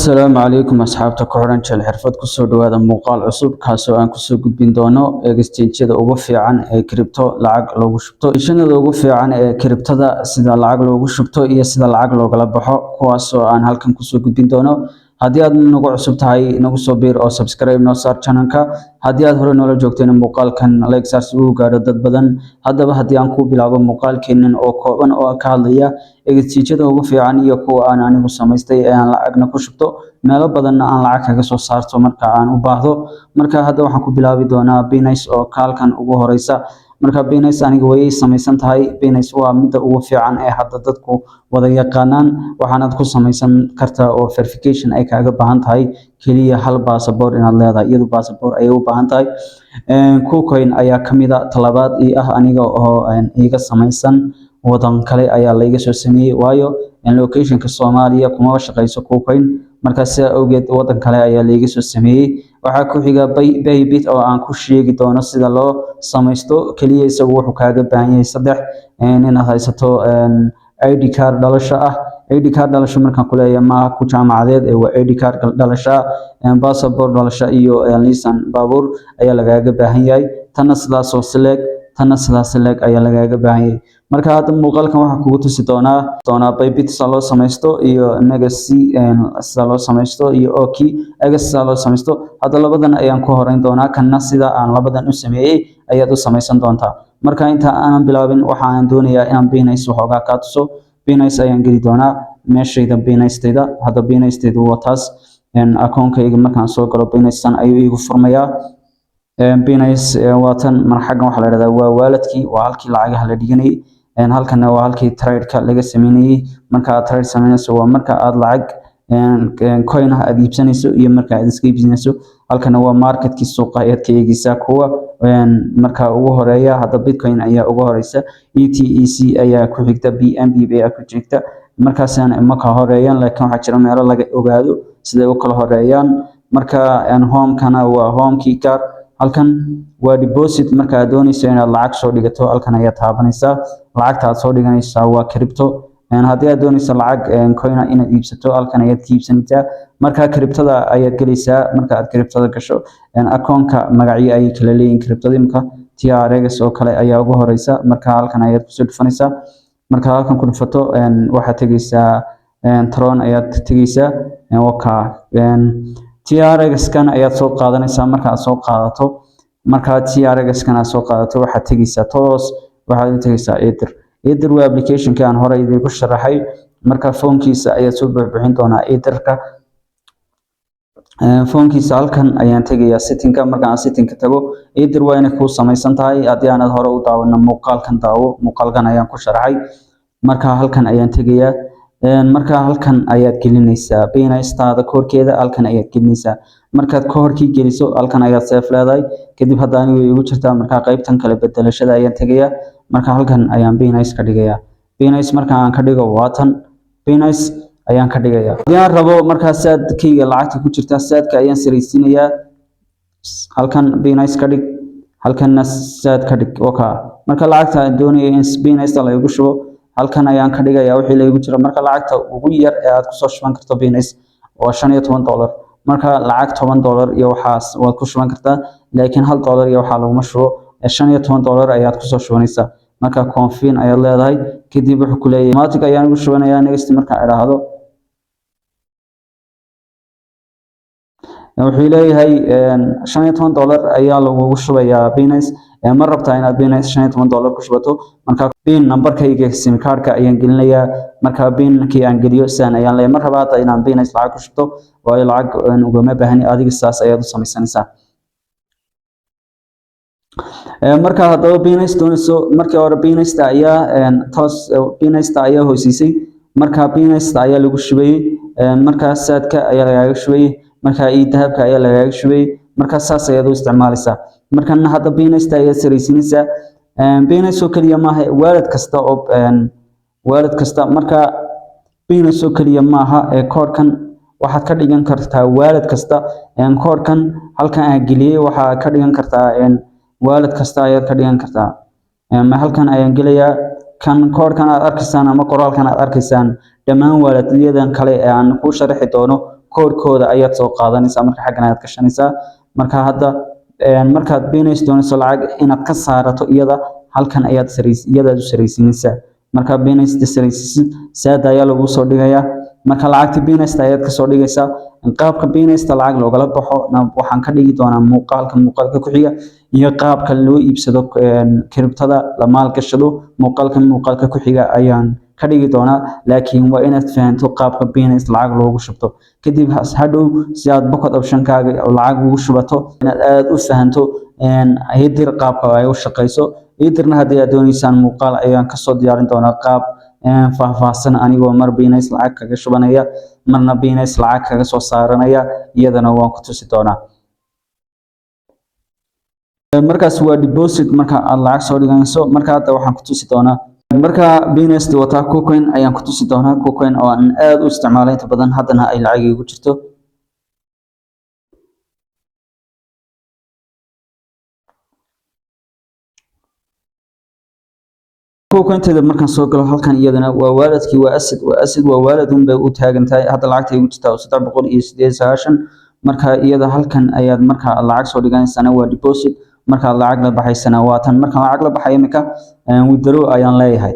Asalaamu calaykum asxaabta ku xidhan Jeel Xirfad. Kusoo dhawaada muuqaal cusub, kaasoo aan kusoo gudbin doono exchange-yada ugu fiican ee crypto lacag loogu shubto, exchange-yada ugu fiican ee cryptada sida lacag loogu shubto iyo sida lacag loogala baxo, kuwaasoo aan halkan kusoo gudbin doono. Haddii aad nagu cusub tahay, nagu soo biir oo subscribe noo saar channelka. Haddii aad hore noola joogtayna, muuqaalkan like saar si uu gaadho dad badan. Haddaba haddii aan ku bilaabo muuqaalkeennan oo kooban oo ka hadlaya exchange-yada ugu fiican iyo kuwa aan anigu samaystay ee aan lacagna ku shubto, meelo badanna aan lacag kaga soo saarto marka aan u baahdo. Marka hadda waxaan ku bilaabi doonaa Binance oo kaalkan ugu horeysa. Marka Binance aniga way samaysan tahay. Binance waa midda ugu fiican ee hadda dadku wada yaqaanaan. Waxaanaad ku samaysan kartaa oo verification ay kaaga baahan tahay keliya hal passport inaad leedahay. Iyadu passport ayay u baahan tahay. KuCoin ayaa kamid a talabaad ii ah aniga oo iiga samaysan wadan kale ayaa layga soo sameeyey, waayo locationka Soomaaliya kuma shaqeyso KuCoin. Marka sidaa awgeed wadan kale ayaa layga soo sameeyey. Waxaa ku xiga Bybit oo aan ku sheegi doono sida loo samaysto. Keliya isagu wuxuu kaaga baahan yahay saddex: inaad haysato ID card dhalasho ah. ID card dhalasho markaan ku leeyahay, maaha ku jaamacadeed ee waa ID card dhalasho ah, passport dhalasho iyo liisan baabuur ayaa lagaaga baahan yahay. Tanna sidaas oo sileeg, tanna sidaas leeg ayaa lagaaga baahan yahay. Marka hadda muuqaalkan waxaan kugu tusi doonaa Bybit sida loo samaysto iyo MEXC sida loo samaysto iyo OKX sida loo samaysto. Hadda labadan ayaan ku horeyn doonaa. Kanna sida aan labadan u sameeyey ayaad u samaysan doontaa. Marka inta aanan bilaabin, waxaan doonayaa inaan Binance waxoogaa kaa tuso. Binance ayaan geli doonaa, meeshayda Binance-tayda. Hadda Binance-taydu waa taas. Akoonkayga markaan soo galo, Binance ayuu iigu furmayaa. Binance waa tan. Mar xaggan waxaa la yidhahdaa waa walletkii, waa halkii lacagaha la dhiganayay. Halkana waa halkii trade-ka laga sameynayay. Marka aad trade sameynayso, waa marka aad lacag coin ah aad iibsanayso iyo marka aad iska iibsanayso. Halkana waa marketkii suuqa ayaad ka eegeysaa kuwa marka ugu horeeya. Hadda Bitcoin ayaa ugu horeysa, ETC ayaa ku xigta, BNB ayaa ku xigta. Markaasna ma kala horeeyaan, laakiin waxaa jira meelo laga ogaado siday u kala horeeyaan. Marka homekana waa homekii gaar. Halkan waa deposit. Marka aad doonayso inaad lacag soo dhigato, halkan ayaa taabanaysaa. Lacagta aad soo dhiganaysaa waa crypto. Haddii aad doonayso lacag coin ah inaad iibsato, halkan ayaad ka iibsanaysaa. Marka cryptada ayaad gelaysaa. Marka aad cryptada gasho, akoonka magacyo ayay kala leeyihiin cryptada. Imika TRX oo kale ayaa ugu horeysa. Marka halkan ayaad kusoo dhufanaysaa. Marka halkan ku dhufato, waxaad tegeysaa Tron ayaad tegeysaa. Waka TRX kan ayaad soo qaadanaysaa. Marka aad soo qaadato, marka TRX kan aad soo qaadato, waxaad tegeysaa toos, waxaad u tegeysaa Ether. Ether waa applicationka aan hore idinku sharaxay. Marka foonkiisa ayaad soo buuxbuuxin doonaa Etherka foonkiisa. Halkan ayaan tegayaa, settingka. Marka aan settingka tago, Ether waa inay kuu samaysan tahay. Haddii aanad hore u daawana, muuqaalkan daawo, muuqaalkan ayaan ku sharaxay. Marka halkan ayaan tegayaa. Marka halkan ayaad gelinaysaa Binance-taada koodhkeeda, halkan ayaad gelinaysaa. Markaad koodhkii geliso, halkan ayaad save leedahay. Kadib hadda anigu way igu jirtaa. Marka qaybtan kale bedelashada ayaan tegayaa. Marka halkan ayaan Binance ka dhigayaa. Binance marka aan ka dhigo, waa tan, Binance ayaan ka dhigayaa. Haddii aan rabo markaa saadkayga lacagta ku jirta, saadka ayaan saraysiinayaa. Halkan Binance ka dhig, halkanna saad ka dhig. Waka marka lacagta aan doonayo in Binance la igu shubo, halkan ayaan ka dhigayaa wixii la igu jiro. Marka lacagta ugu yar ee aad kusoo shuban karto Binance waa $15. Marka lacag $10 iyo waxaas waad ku shuban kartaa, laakiin $1 iyo waxaa laguma shubo. $15 ayaad kusoo shubanaysaa. Marka confirm ayaad leedahay. Kadib wuxuu ku leeyahay automatic ayaan ugu shubanayaa. Next markaan idhaahdo, wuxuu leeyahay $15 ayaa lagugu shubayaa Binance. Ma rabtaa inaad Binance $15 ku shubato? Marka pin numberkayga SIM cardka ayaan gelinayaa. Marka pinkii aan geliyo, sidaan ayaan leeyahay. Ma rabaa hadda inaan Binance lacag ku shubto, waayo lacag ugama baahani. Adiga saas ayaad u samaysanaysaa. Marka haddaba Binance doonayso, markii hore Binance ayaa toos, Binance ayaa hoosiisay. Marka Binance ayaa lagu shubayay, marka saadka ayaa lagaaga shubayay, marka e-dahabka ayaa lagaaga shubayay. Marka saas ayaad u isticmaalaysaa. Markana hadda Binance ayaad saraysiinaysaa. Binance oo kaliya maaha, wallet kasta oo wallet kasta. Marka Binance oo kaliya maaha ee koodhkan waxaad ka dhigan kartaa wallet kasta. Koodhkan halkan aan geliyey waxaa ka dhigan kartaa wallet kasta ayaad ka dhigan kartaa. Halkan ayaan gelayaa. Kan koodhkan aad arkaysaan ama qoraalkan aad arkaysaan, dhammaan walletyadan kale ee aan kuu sharaxi doono Koodhkooda ayaad soo qaadanaysaa, marka xaggan ayaad gashanaysaa. Marka hadda markaad Binance doonayso lacag inaad ka saarato, iyada halkan ayaad sarays, iyadaad u saraysiinaysaa. Marka Binance saraysiisid, saada ayaa lagu soo dhigayaa. Marka lacagta Binance ayaad kasoo dhigaysaa. Qaabka Binance lacag loogala baxo waxaan ka dhigi doonaa muuqaalka ku xiga, iyo qaabka loo iibsado cryptada la maalgashado muuqaalka ku xiga ayaan ka dhigi doonaa. Laakiin waa inaad fahanto qaabka Binance lacag loogu shubto. Kadib hadhow si aad Pocket Optionkaaga lacag ugu shubato, inaad aad u fahanto Ether qaabka ay u shaqeyso. Etherna haddii aad dooneysaan, muuqaal ayaan kasoo diyaarin doonaa qaab faahfaahsan, anigoo mar Binance lacag kaga shubanaya, marna Binance lacag kaga soo saaranaya, iyadana waan ku tusi doonaa. Markaas waa deposit, marka aad lacag soo dhiganayso. Marka hadda waxaan ku tusi doonaa marka Binance wataa, KuCoin ayaan ku tusi doonaa. KuCoin oo aan aad u isticmaalay inta badan, haddana ay lacag iigu jirto. KuCointeeda markaan soo galo halkan, iyadana waa walletkii, waa asset, waa asset, waa wallet un bay u taagan tahay. Hadda lacagta igu jirtaa 398. Marka iyada halkan ayaad marka lacag soo dhiganaysana waa deposit, markaad lacag la baxaysana waa tan. Markaan lacag la baxayo imika, withdraw ayaan leeyahay.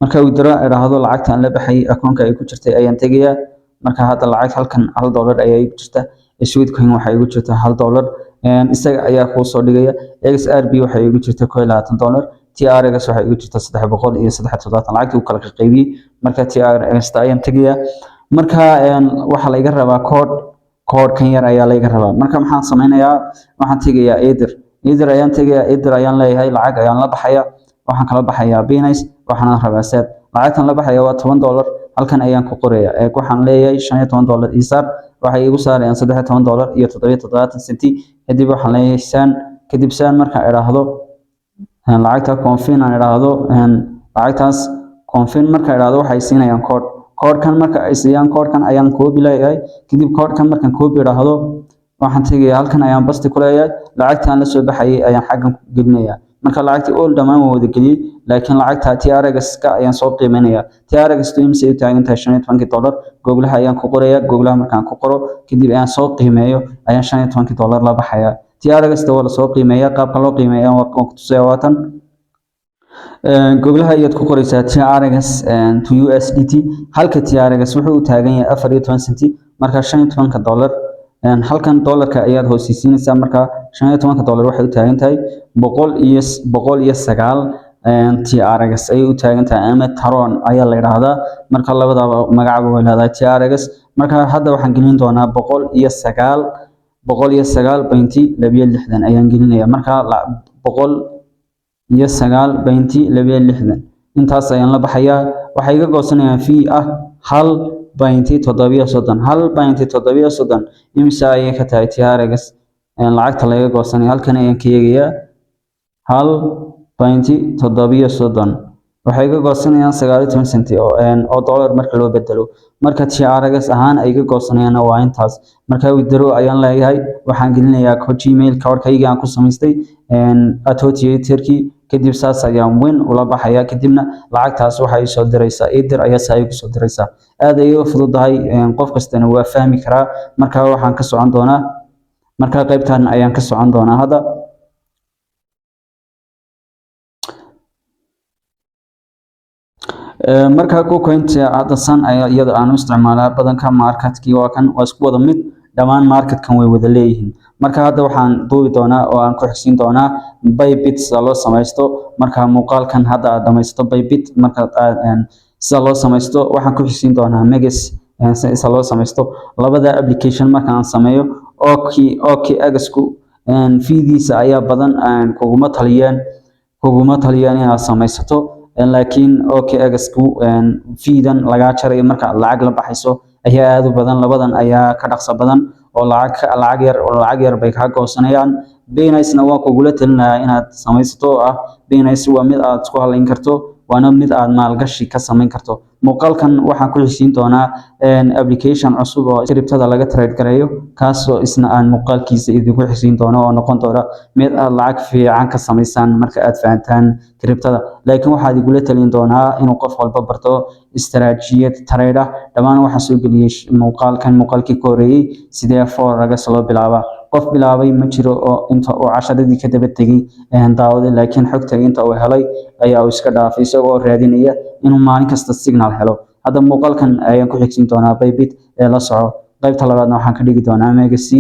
Marka withdraw idhaahdo, lacagta aan la baxay akoonka ay ku jirtay ayaan tegayaa. Marka hadda lacag halkan $1 ayaa igu jirta. Sweatcoin waxaa igu jirta $1, isaga ayaa kuu soo dhigaya. XRP waxaa igu jirta $21. TRX waxaa igu jirta 373, lacagtii uu kala qaybiyey. Marka TRX ayaan tegayaa. Marka waxaa la iga rabaa code, koodhkan yar ayaa layga rabaa. Marka maxaan sameynayaa? Waxaan tegayaa Ether, Ether ayaan tegayaa. Ether ayaan leeyahay, lacag ayaan la baxaya. Waxaan kala baxayaa Binance, waxaan rabaa sad. Lacagtan la baxaya waa $10. Halkan ayaan ku qoraya. Eeg, waxaan leeyahay $15 ii saar. Waxay igu saarayaan $13.77. Kadib waxaan leeyahay send. Kadib send markaan idhaahdo, lacagta confirm aan idhaahdo, lacagtaas confirm markaan idhaahdo, waxay siinayaan code. Koodhkan marka ay siiyaan, koodhkan ayaan copy leeyahay. Kadib koodhkan markaan copy idhaahdo, waxaan tegayaa halkan, ayaan paste ku leeyahay. Lacagtaan la soo baxayay ayaan xaggan ku gelinayaa. Marka lacagtii all dhammaan waan wada geliyey, laakiin lacagta TRX-ka ayaan soo qiimeynaya. TRX tu imise u taagan tahay? $15. Googlaha ayaan ku qoraya. Googlaha markaan ku qoro kadib ayaan soo qiimeeyo, ayaan $15 la baxaya. TRX ta waa lasoo qiimeeya. Qaabka loo qiimeeya waan ku tusaya, waa tan. Googlaha ayaad ku qoraysaa TRX to USDT. Halka TRX wuxuu u taagan yahay 14 centi. Marka $15 halkan dollarka ayaad hooseysiinaysaa. Marka $15 waxay u taagan tahay 109 TRX ayay u taagan tahay, ama Tron ayaa la yidhaahdaa. Marka labadaba magacba way leedahay TRX. Marka hadda waxaan gelin doonaa 109, 109.62 ayaan gelinayaa. Marka 109.62 intaas ayaan la baxayaa. Waxay iga goosanayaan fee ah 1.37. 1.37 imisa ayay ka tahay TRX lacagta laga goosanaya? Halkan ayaan ka eegayaa. 1.37 waxay iga goosanayaan 19 centi oo dollar marka loo bedelo. Marka TRX ahaan ay iga goosanayaan waa intaas. Marka withdraw ayaan leeyahay. Waxaan gelinayaa Gmail codekayga aan ku samaystay authenticatorkii. Kadib saas ayaan win ula baxaya. Kadibna lacagtaas waxay soo diraysaa Ether ayaa saa igu soo diraysaa. Aad ayay u fududahay, qof kastana waa fahmi karaa. Marka waxaan ka socon doonaa, marka qaybtan ayaan ka socon doonaa hadda. Marka KuCointa hadda san ayaa iyada aan u isticmaalaa badanka. Marketkii waa kan, waa isku wada mid, dhammaan marketkan way wada leeyihiin. Marka hadda waxaan duubi doonaa oo aan ku xigsiin doonaa Bybit sida loo samaysto. Marka muuqaalkan hadda aad dhamaysto Bybit marka aad sida loo samaysto, waxaan ku xigsiin doonaa MEXC sida loo samaysto. Labada application marka aan sameeyo, OKX-ku feediisa ayaa badan, kuguma taliyeen inaad samaysato, laakiin OKX-ku feedan lagaa jarayo marka aad lacag la baxayso ayaa aad u badan. Labadan ayaa ka dhaqso badan oo lacag yar bay kaa goosanayaan. Binance-na waan kugula talinayaa inaad samaysato oo ah Binance waa mid aad isku halayn karto. Waana mid aad maalgashi ka samayn karto. Muuqaalkan waxaan ku xisiin doonaa application cusub oo cryptada laga trade gareeyo, kaasoo isna aan muuqaalkiisa idinku xisiin doono oo noqon doona mid aad lacag fiican ka samaysaan marka aad fahantaan cryptada. Laakiin waxaad igula talin doonaa inuu qof walba barto istaraatiijiyad trade ah. Dhammaan waxaa soo geliyay muuqaalkan, muuqaalkii ka horeeyay, sidee forex loo bilaabaa. Qof bilaabay ma jiro oo inta uu casharadii ka daba tegay daawaday, laakiin xogta inta uu helay ayaa uu iska dhaafay isagoo raadinaya inuu maalin kasta signal helo. Hadda muuqaalkan ayaan ku xigsiin doonaa Bybit ee la soco. Qaybta labaadna waxaan ka dhigi doonaa MEXC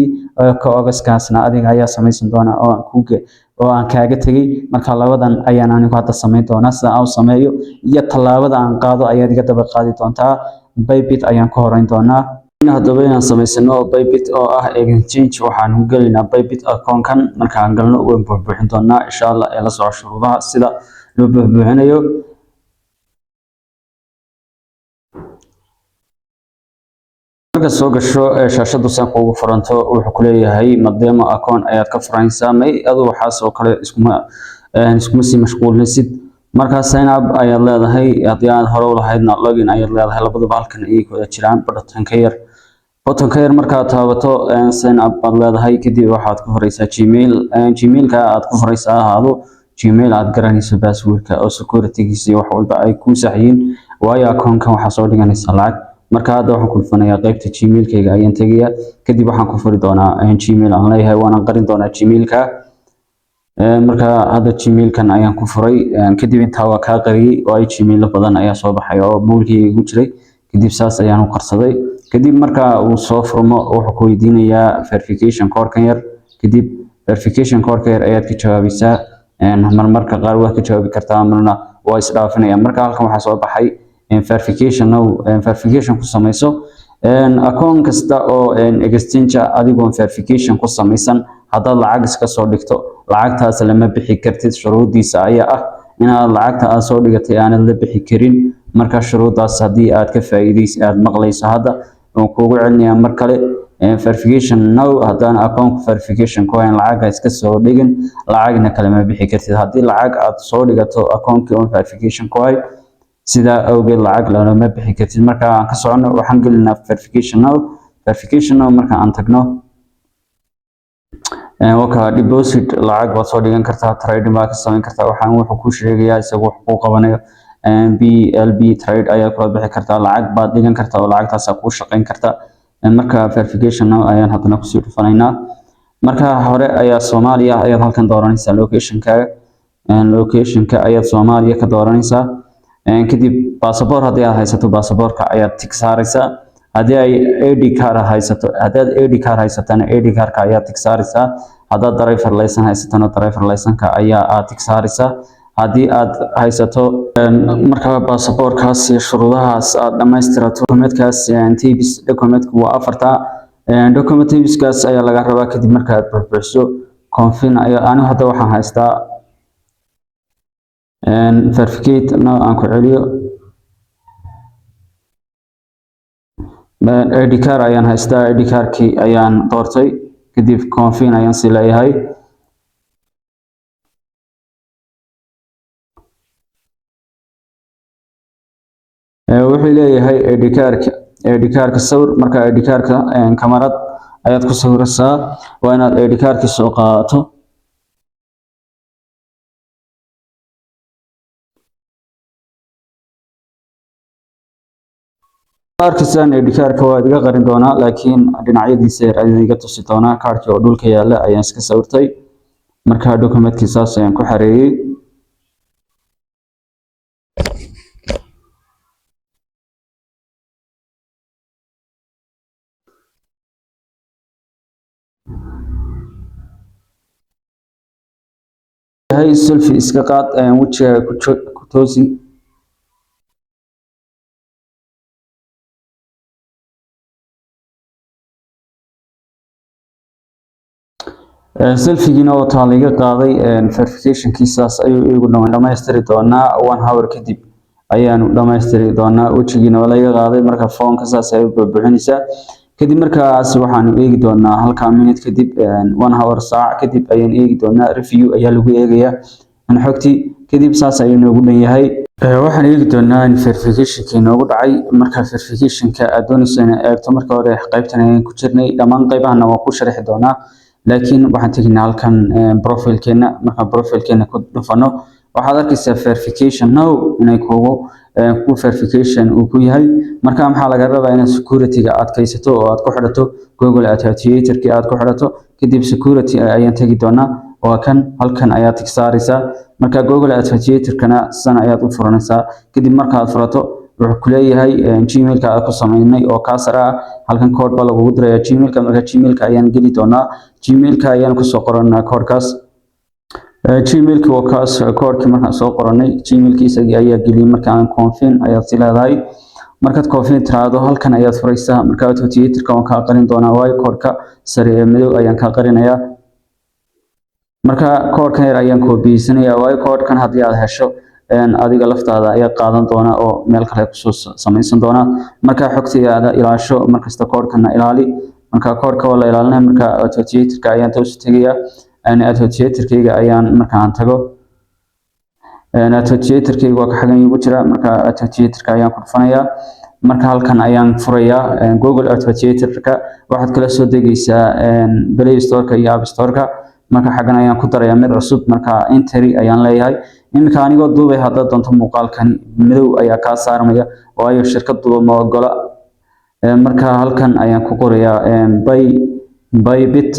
ka OKX-kaasna adiga ayaa samaysan doona oo aan kaaga tegay. Marka labadan ayaan anigu hadda samayn doonaa. Sida aan u sameeyo iyo tallaabada aan qaado ayaad iga daba qaadi doontaa. Bybit ayaan ku horeyn doonaa. Haddaba inaan samaysano Bybit oo ah exchange, waxaan ku gelaynaa Bybit account-kan. Markaan galno, waan buuxbuuxin doonaa insha Allah. Ee la soco shuruudaha sida loo buuxbuuxinayo. Marka soo gasho ee shaashadu san kuugu furanto, wuxuu ku leeyahay ma demo account ayaad ka furanaysaa? May, adu waxaas oo kale iskuma sii mashquulinaysid. Markaa sign up ayaad leedahay. Haddii aad hore u lahaydna, login ayaad leedahay. Labaduba halkan ayay ku wada jiraan. Button ka yar markaad taabato, sign up baad leedahay. Kadib waxaad ku furaysaa Gmail. Gmailka aad ku furaysaa ahaado Gmail aad garanayso passwordka oo securitygiisa iyo wax walba ay kuu saxyiin, waayo akoonkan waxaa soo dhiganaysaa lacag. Marka hadda waxaan ku dhufanayaa qaybta Gmailkayga ayaan tegayaa. Kadib waxaan ku furi doonaa Gmail aan leeyahay, waana qarin doonaa Gmailka. Marka hadda Gmailkan ayaan ku furay. Kadib intaa waa kaa qariyey oo ay Gmailo badan ayaa soo baxay oo mobilkayga igu jiray. Kadib saas ayaan u qarsaday. Kadib marka uu soo furmo, wuxuu ku weydiinayaa verification code-kan yar. Kadib verification code-ka yar ayaad ka jawaabaysaa. Marmarka qaar waad ka jawaabi kartaa, marna waa isdhaafinaya. Marka halkan waxaa soo baxay verification now, verification ku samayso. Account kasta oo exchange adigoon verification ku samaysan haddaad lacag iska soo dhigto, lacagtaas lama bixi kartid. Shuruudiisa ayaa ah inaad lacagta aad soo dhigatay aanad la bixi karin. Marka shuruudaas haddii aad ka faa'iidaysa aad maqlayso, hadda waan kuugu celinayaa mar kale: verification now. Haddaan account verification ku hayn, lacag iska soo dhigin, lacagna kalema bixi kartid. Haddii lacag aad soo dhigato account-kii on verification ku hay, sidaa awgeed lacag lalama bixi kartid. Marka aan ka socono, waxaan gelinaa verification now. Verification now marka aan tagno, waka deposit lacag baad soo dhigan kartaa, trading baad ka samayn kartaa. Waxaan wuxuu kuu sheegayaa isagu wax kuu qabanayo. BLB trade ayaa kula bixi kartaa, lacag baad dhigan kartaa oo lacagtaas kuu shaqayn karta. Marka verification now ayaan haddana kusii dhufanaynaa. Marka hore ayaa Soomaaliya ayaad halkan dooranaysaa. Locationka ayaad Soomaaliya ka dooranaysaa. Kadib passport haddii aad haysato, passportka ayaad tick saaraysaa. Haddii ay ID card haysato, haddii aad ID card haysatana, ID cardka ayaad tick saaraysaa. Haddaad driver license haysatana, driver license-ka ayaa aad tick saaraysaa. Haddii aad haysato marka passportkaas iyo shuruudahaas aad dhammaystirato, documentkaas types, documentku waa afarta document typeskaas ayaa laga rabaa. Kadib marka aad buuxbuuxiso, confirm ayaa. Anigu hadda waxaan haystaa verificate now aan ku celiyo. ID card ayaan haystaa, ID cardkii ayaan doortay. Kadib confirm ayaan sii leeyahay. Wuxuu leeyahay ID cardka, ID cardka sawir. Marka ID cardka kamarad ayaad ku sawiraysaa. Waa inaad ID cardkii soo qaadato. Arkaysaan ID cardka waa iga qarin doonaa, laakiin dhinacyadiisa yar ayaan iga tusi doonaa. Kaarkii oo dhulka yaalla ayaan iska sawirtay. Marka documentkii saas ayaan ku xareeyey. Selfie iska qaad, wejiga ku toosi. Selfie-giina oo taa laga qaaday, verification-kiisaas ayuu igu dhamaystiri doonaa. 1 hour kadib ayaanu dhamaystiri doonaa. Wejigiina waa laga qaaday. Marka foomka saas ay u buuxinaysaa. Kadib markaas waxaanu eegi doonaa halka minute kadib, 1 hour, saac kadib ayaan eegi doonaa. Review ayaa lagu eegayaa xogtii. Kadib saas ayuu noogu dhan yahay. Waxaan eegi doonaa in verificationka inoogu dhacay. Marka verificationka aad doonayso inaad eegto, marka hore qaybtan ayaan ku jirnay. Dhammaan qaybahana waan ku sharixi doonaa, laakiin waxaan teginaa halkan profilekeena. Markaan profilekeena ku dhufano, waxaad arkaysaa verification now inay kugu ku verification uu ku yahay. Marka maxaa laga rabaa? Inaad security-ga adkaysato oo aad ku xidhato Google Authenticator-kii aad ku xidhato. Kadib security ayaan tegi doonaa. Waa kan, halkan ayaad tig saaraysaa. Marka Google Authenticator-kana san ayaad u furanaysaa. Kadib markaad furato, wuxuu ku leeyahay Gmailka aad ku samaynay oo kaa sare ah, halkan code baa lagugu diraya Gmailka. Marka Gmailka ayaan geli doonaa, Gmailka ayaan kusoo qoranaa codekaas. Gmailka waa kaas. Codekii markaan soo qoranay, Gmailka isagii ayaa geliyay. Marka aan confirm ayaad si leedahay. Markaad confirm tiraahdo, halkan ayaad furaysaa. Marka authenticator-ka waan kaa qarin doonaa, waayo codeka sare ee madow ayaan kaa qarinayaa. Marka koodhkan yar ayaan koobiyeysanaya, waayo koodhkan haddii aad hesho, adiga laftaada ayaa qaadan doona oo meel kale kusoo samaysan doona. Marka xogtaada ilaasho markasta, koodhkana ilaali. Marka koodhka waa la ilaalinaya. Marka authenticator-ka ayaan toos tegayaa. Authenticator-kayga ayaan marka aan tago, authenticator-kayga waa ka xagan igu jira. Marka authenticator-ka ayaan ku dhufanayaa. Marka halkan ayaan furayaa Google Authenticator-ka. Waxaad kala soo degaysaa Play Store-ka iyo App Store-ka. Marka xaggan ayaan ku darayaa mid cusub. Marka entry ayaan leeyahay. Iminka anigoo duubay, haddaad doonto muuqaalkan madow ayaa kaa saarmaya, waayo shirkaduba ma ogola. Marka halkan ayaan ku qorayaa Bybit,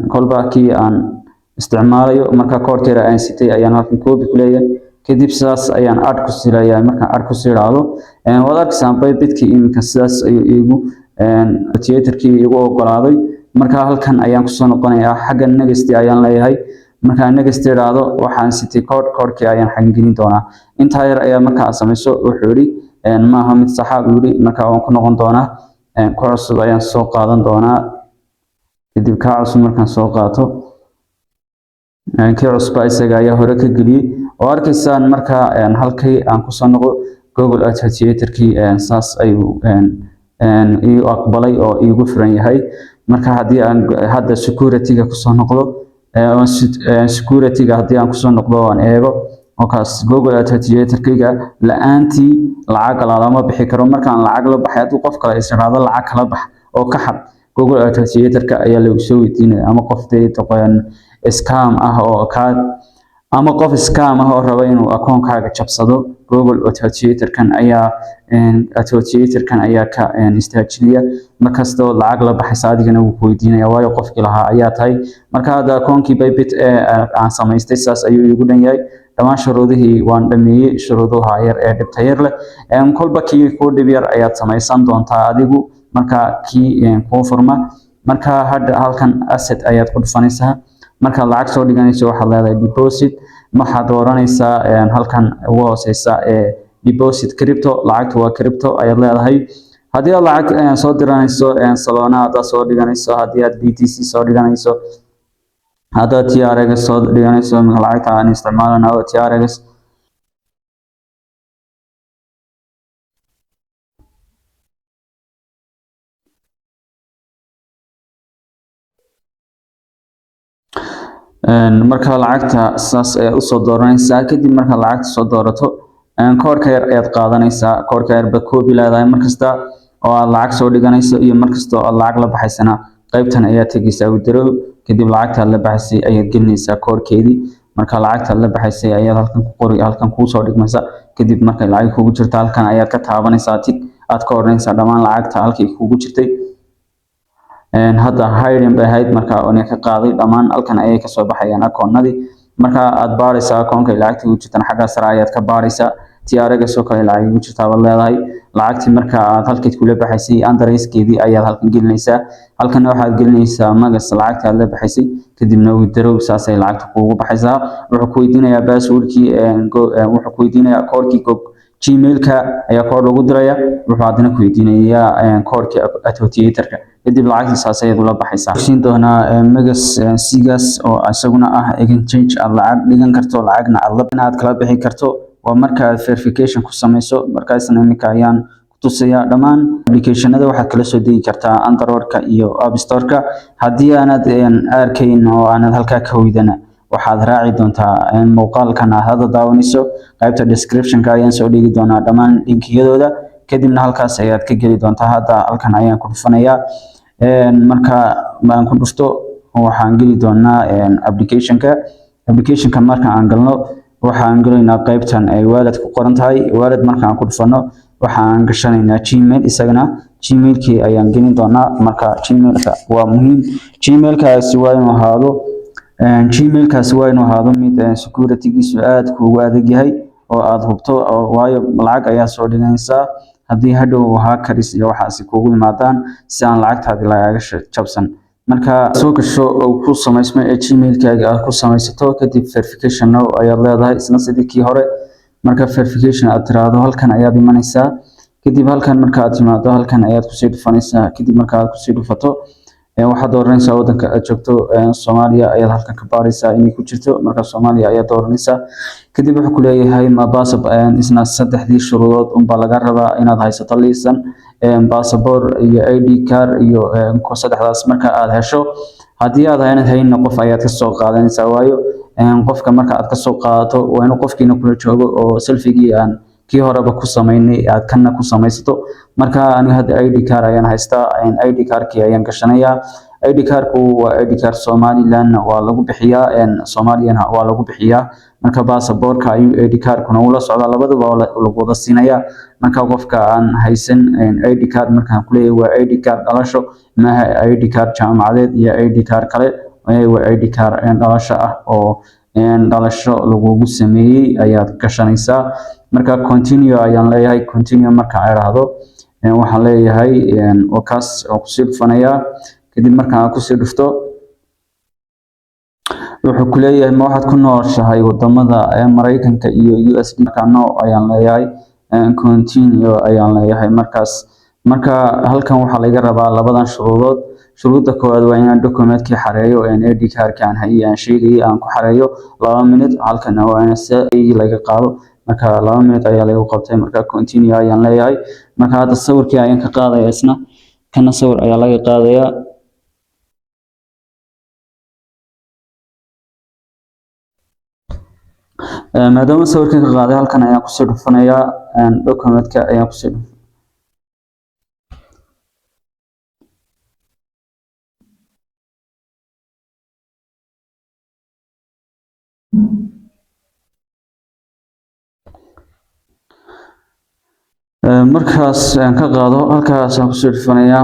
kolba kii aan isticmaalayo. Marka koodhkeeda aan sitay ayaan halkan copy ku leeyahay. Kadib sidaas ayaan add ku silayaa. Markaan add ku siiraado, waad arkaysaan Bybitkii iminka sidaas ayuu iigu authenticatorkii igu ogolaaday. Marka halkan ayaan kusoo noqonayaa, xagga next ayaan leeyahay. Markaan next iraahdo, waxaan sitay code, codekii ayaan xaggan gelin doonaa. Intaa yar ayaa marka aad samayso, wuxuu yidhi maaha mid saxa buu yidhi. Marka waan ku noqon doonaa, ku cusub ayaan soo qaadan doonaa. Kadib kaa cusub markaan soo qaato, kii cusba isaga ayaa hore ka geliyey oo arkaysaan. Marka halkii aan kusoo noqdo, Google Authenticator-kii saas ayuu ii aqbalay oo iigu furan yahay. Marka haddii aan hadda security-ga kusoo noqdo, security-ga haddii aan kusoo noqdo oo aan eego, oo kaas Google Authenticator-kayga la-aantii lacag lalama bixi karo. Markaan lacag la baxay, hadduu qof kale is iraahdo lacag kala bax oo ka xad, Google Authenticator-ka ayaa lagu soo weydiinaya, ama qof dee scam ah oo kaa ama qof scam ah oo raba inuu akoonkaaga jabsado, Google Authenticator-kan ayaa ka istaajinaya. Markastoo lacag la baxaysa, adigana wuu ku weydiinaya, waayo qofkii lahaa ayaa tahay. Marka hadda akoonkii Bybit ee aan samaystay saas ayuu iigu dhan yahay. Dhammaan shuruudihii waan dhameeyey, shuruuduha yar ee dhibta yar leh. Kolba kii kuu dhib yar ayaad samaysan doontaa adigu, marka kii kuu furma. Marka hadda halkan asset ayaad ku dhufanaysaa. Markaad lacag soo dhiganayso, waxaad leedahay deposit. Waxaad dooranaysaa halkan ugu hooseysa ee deposit crypto, lacagtu waa crypto ayaad leedahay. Haddii aad lacag soo diranayso Solana haddaad soo dhiganayso, haddii aad BTC soo dhiganayso, haddaad TRX soo dhiganayso, lacagta aan isticmaalana waa TRX. Marka lacagta saas ayaad usoo dooranaysaa. Kadib markaad lacagta soo doorato, koodhka yar ayaad qaadanaysaa. Koodhka yar baad copy leedahay markasta oo aad lacag soo dhiganayso iyo markasta oo aad lacag la baxaysana. Qaybtan ayaad tegaysaa, withdraw. Kadib lacagta aad la baxaysay ayaad gelinaysaa koodhkeedii. Marka lacagta aad la baxaysay ayaad halkan ku qori, halkan kuu soo dhigmaysa. Kadib markay lacag kugu jirto, halkan ayaad ka taabanaysaa, tick aad ka odhanaysaa dhammaan lacagta halkii kugu jirtay. Hadda hiding bay ahayd, marka waan ka qaaday. Dhammaan halkan ayay kasoo baxayaan akoonadii. Marka aad baaraysaa akoonka lacagta ugu jirtana, xagga sare ayaad ka baaraysaa. TRX oo kale lacag ugu jirtaa baad leedahay. Lacagtii marka aad halkeed kula baxaysay addresskeedii ayaad halkan gelinaysaa. Halkan waxaad gelinaysaa magas lacagta aad la baxaysay. Kadibna withdraw, saasay lacagta kuugu baxaysaa. Wuxuu ku weydiinayaa passwordkii, wuxuu ku weydiinayaa koodhkii Gmailka ayaa koodh lagu diraya. Wuxuu haddana ku weydiinayaa koodhkii authenticator-ka. Kadib lacagtii saas ayaad ula baxaysaa. Siin doonaa magas sigaas oo isaguna ah exchange aad lacag dhigan karto, lacagna aad aad kala bixi karto. Waa marka aad verification ku samayso. Markaasna iminka ayaan ku tusayaa. Dhammaan applicationada waxaad kala soo degi kartaa Android-ka iyo App Store-ka. Haddii aanad arkayn oo aanad halkaa ka weydana, Waxaad raaci doontaa muuqaalkan aad hadda daawanayso. Qaybta description-ka ayaan soo dhigi doonaa dhammaan linkiyadooda, kadibna halkaas ayaad ka geli doontaa. Hadda halkan ayaan ku dhufanayaa. Marka aan ku dhufto, waxaan geli doonaa application-ka. Application-ka marka aan galno, waxaan gelaynaa qaybtan ay wallet ku qoran tahay. Wallet marka aan ku dhufano, waxaan gashanaynaa Gmail. Isagana Gmailkii ayaan gelin doonaa. Marka Gmailka waa muhiim. Gmailkaasi waa inuu ahaado mid securitygiisu aad kuugu adag yahay oo aad hubto, waayo lacag ayaa soo dhiganaysaa. Haddii hadhow hackers iyo waxaasi kuugu yimaadaan, si aan lacagtaadi lagaaga jabsan. Marka soo gasho oo ku samaysmo ee Gmailkaaga aad ku samaysato, kadib verification now ayaad leedahay, isna sidii kii hore. Marka verification aad tiraahdo, halkan ayaad imanaysaa. Kadib halkan marka aad timaado, halkan ayaad kusii dhufanaysaa. Kadib marka aad kusii dhufato, waxaad dooranaysaa wadanka aad joogto. Soomaaliya ayaad halkan ka baaraysaa inay ku jirto. Marka Soomaaliya ayaad dooranaysaa. Kadib wuxuu ku leeyahay ma isna saddexdii shuruudood unbaa laga rabaa: inaad haysato liisan, passport iyo ID card iyo saddexdaas. Marka aad hesho, haddii aad aanad haynin, qof ayaad kasoo qaadanaysaa, waayo qofka marka aad kasoo qaadato, waa inuu qofkiina kula joogo oo selfigii aan kii horeba ku samaynay aad kana ku samaysato. Marka aniga hadda ID card ayaan haystaa, ID cardkii ayaan gashanayaa. ID cardku waa ID card, Somaliland waa lagu bixiyaa, Soomaaliyana waa lagu bixiyaa. Marka baasaboorka ayuu ID cardkuna ula socdaa, labaduba lagu wada siinayaa. Marka qofka aan haysan ID card, markaan kuleeyahay waa ID card dhalasho, maaha ID card jaamacadeed iyo ID card kale, waa ID card dhalasho ah oo dhalasho lagugu sameeyey ayaad gashanaysaa. Marka continue ayaan leeyahay. Continue marka aan idhaahdo, waxaan leeyahay kaas waan kusii dhufanayaa. Kadib marka aan kusii dhufto, wuxuu ku leeyahay ma waxaad ku nooshahay wadamada Maraykanka iyo USD? Marka no ayaan leeyahay, continue ayaan leeyahay. Markaas marka halkan waxaa laga rabaa labadan shuruudood. Shuruudda koowaad waa inaan documentkii xareeyo, ID cardkii aan hayay aan sheegayay aan ku xareeyo 2 minute. Halkan waa in si laga qaado. Marka 2 minute ayaa lagu qabtay. Marka continue ayaan leeyahay. Marka hadda sawirkii ayaan ka qaadaya, isna kana sawir ayaa laga qaadayaa. Maadaama sawirkan ka qaaday, halkan ayaan kusii dhufanayaa, documentka ayaan kusii dhuf. Markaas aan ka qaado, halkaas aan kusii dhufanayaa.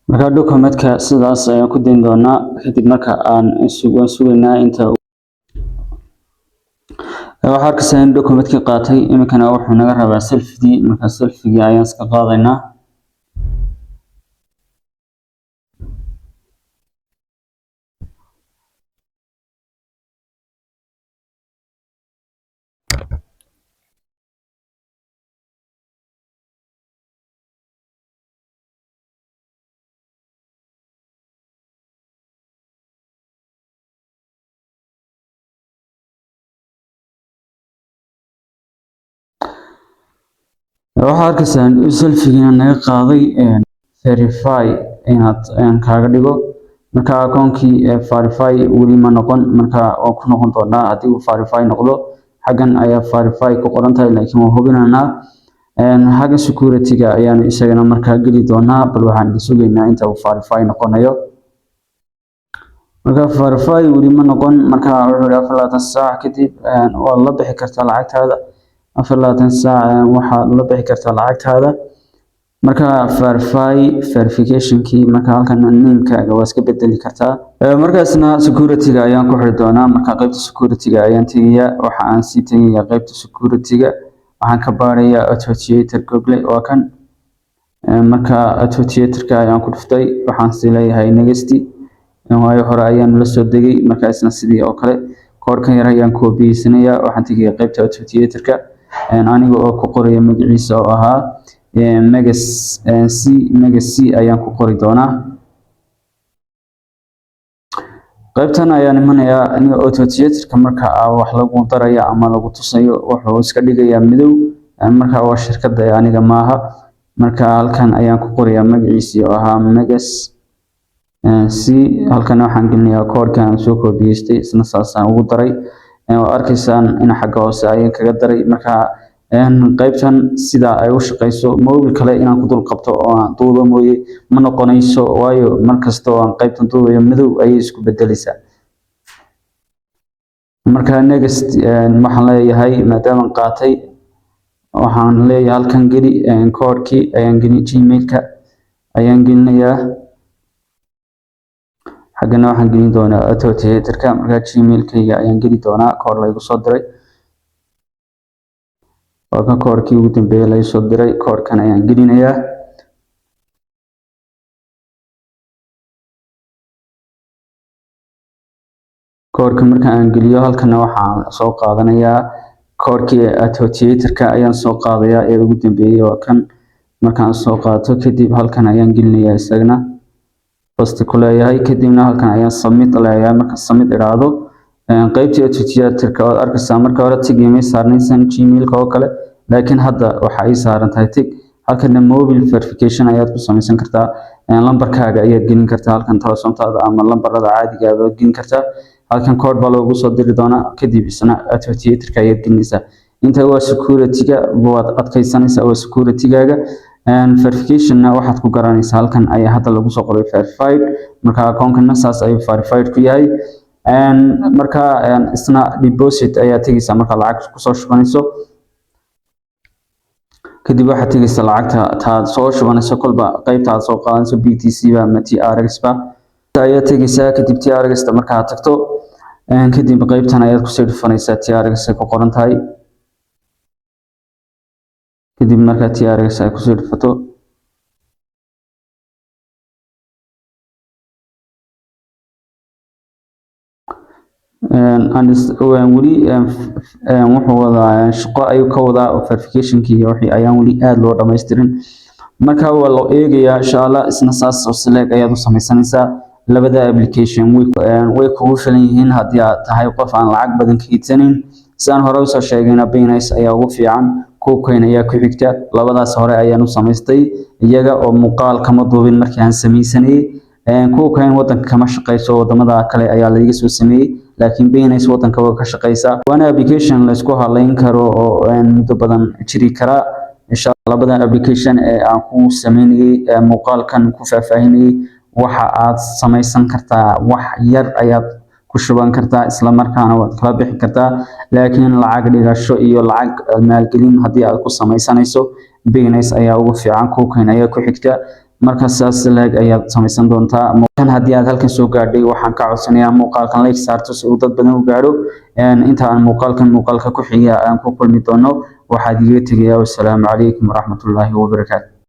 Marka documentka sidaas ayaan ku dayn doonaa. Kadib marka aan waan sugaynaa inta waxaa arkaysaa in documentkii qaatay. Iminkana wuxuu naga rabaa selfie. Marka selfie ayaan iska qaadaynaa. Waxaa arkaysaa in selfie naga qaaday. Verify inaad kaaga dhigo. Marka akoonkii verify weli ma noqon. Marka waan ku noqon doonaa haddii uu verify noqdo. Xaggan ayaa verify ku qoran tahay, laakiin waan hubinaynaa. Xagga security-ga ayaanu isagana markaa geli doonaa. Bal waxaan idin sugaynaa inta uu verify noqonayo. Marka verify weli ma noqon. Marka wuxuu yidhi 24 saac kadib waad la bixi kartaa lacagtaada. 24 saac waxaad la bixi kartaa lacagtaada. Marka verify verificationkii, marka halkan namekaaga waa iska bedeli kartaa. Markaasna security-ga ayaan ku xiri doonaa. Marka qaybta security-ga ayaan tegayaa. Waxa aan sii tegayaa qaybta security-ga. Waxaan ka baarayaa authenticator Google, waa kan. Marka authenticatorka ayaan ku dhuftay, waxaan sii leeyahay next, waayo hore ayaan la soo degay. Marka isna sidii oo kale koodhkan yar ayaan koobiyeysanaya. Waxaan tegaya qaybta authenticatorka, aniga oo ku qoraya magaciisa oo ahaa MEXC. MEXC ayaan ku qori doonaa. Qaybtan ayaan imanayaa aniga. Authenticatorka marka wax lagu daraya ama lagu tusayo, wuxuu iska dhigayaa madow. Marka waa shirkadda, aniga maaha. Marka halkan ayaan ku qorayaa magaciisii oo ahaa MEXC. Halkan waxaan gelinayaa koodhkan aan soo koobiyeystay, isna saasaan ugu daray. Waa arkaysaan in xagga hoose ayaan kaga daray. Marka qaybtan sida ay u shaqeyso, mobile kale inaan ku dul qabto oo aan duubo mooye ma noqonayso, waayo mar kasta oo aan qaybtan duubayo madow ayay isku bedeleysaa. Marka next waxaan leeyahay, maadaama qaatay, waxaan leeyahay halkan geli koodhkii ayaan geli, Gmailka ayaan gelinayaa. Xaggana waxaan gelin doonaa authenticatorka. Marka Gmailkayga ayaan geli doonaa koodh laygu soo diray. Waa kan koodhkii ugu dambeeyay lagu soo diray, koodhkan ayaan gelinayaa. Koodhka marka aan geliyo, halkana waxaan soo qaadanayaa koodhkii authenticatorka ayaan soo qaadayaa ee ugu dambeeyay, waa kan. Markaan soo qaato kadib, halkan ayaan gelinayaa, isagana paste ku leeyahay. Kadibna halkan ayaan submit leeyahay. Marka submit iraahdo, qaybtii authenticatorka waad arkaysaa, marka hore tick imay saarnaysan Gmailka oo kale, laakiin hadda waxa ay saaran tahay tick. Halkana mobile verification ayaad ku samaysan kartaa, lambarkaaga ayaad gelin kartaa halkan, telefoontaada ama lambarada caadiga ah baad gelin kartaa. Halkan code baa loogu soo diri doonaa, kadib isna authenticatorka ayaad gelinaysaa. Inta waa security-ga, waad adkaysanaysaa, waa security-gaaga. Verification-na waxaad ku garanaysaa halkan ayaa hadda lagu soo qoray verified. Marka akoonkana saas ayuu verified ku yahay. Marka isna deposit ayaa tegaysaa marka lacag kusoo shubanayso. Kadib waxaad tegaysaa lacagta taad soo shubanayso, kolba qaybta aad soo qaadanayso, BTC ba ama TRX ba ayaa tegaysaa. Kadib TRX ta markaad tagto, kadib qaybtan ayaad kusii dhufanaysaa TRX ay ku qoran tahay. Kadib markaa TRX ay kusii dhufato, weli wuxuu wadaa shaqo ayuu ka wadaa oo verificationkii iyo wixii ayaan weli aad loo dhammaystirin. Marka waa loo eegayaa, insha Allah. Isna saas oo sileeg ayaad u samaysanaysaa. Labada application way kugu filan yihiin haddii aad tahay qof aan lacag badan kaydsanin. Sidaan hore usoo sheegayna, Binance ayaa ugu fiican, KuCoin ayaa ku xigta. Labadaas hore ayaan u samaystay iyaga oo muuqaal kama duubin markii aan samaysanayay. KuCoin wadanka kama shaqeyso, wadamada kale ayaa laiga soo sameeyey, laakiin Binance wadanka waa ka shaqeysaa, waana application la isku halayn karo oo muddo badan jiri kara, insha Allah. Labadan application ee aan ku sameynayay muuqaalkan ku faahfaahinayay, waxa aad samaysan kartaa wax yar ayaad ku shuban kartaa, isla markaana waad kala bixi kartaa. Laakiin lacag dhigasho iyo lacag maalgelin haddii aad ku samaysanayso, Binance ayaa ugu fiican, KuCoin ayaa ku xigta. Marka saas leeg ayaad samaysan doontaa. Kan haddii aad halkan soo gaadhay, waxaan ka codsanayaa muuqaalkan like saarto si uu dad badan u gaadho. Inta aan muuqaalkan muuqaalka ku xiga aan ku kulmi doono, waxaad iga tegayaa wassalaamu calaykum waraxmatullaahi wabarakaatu.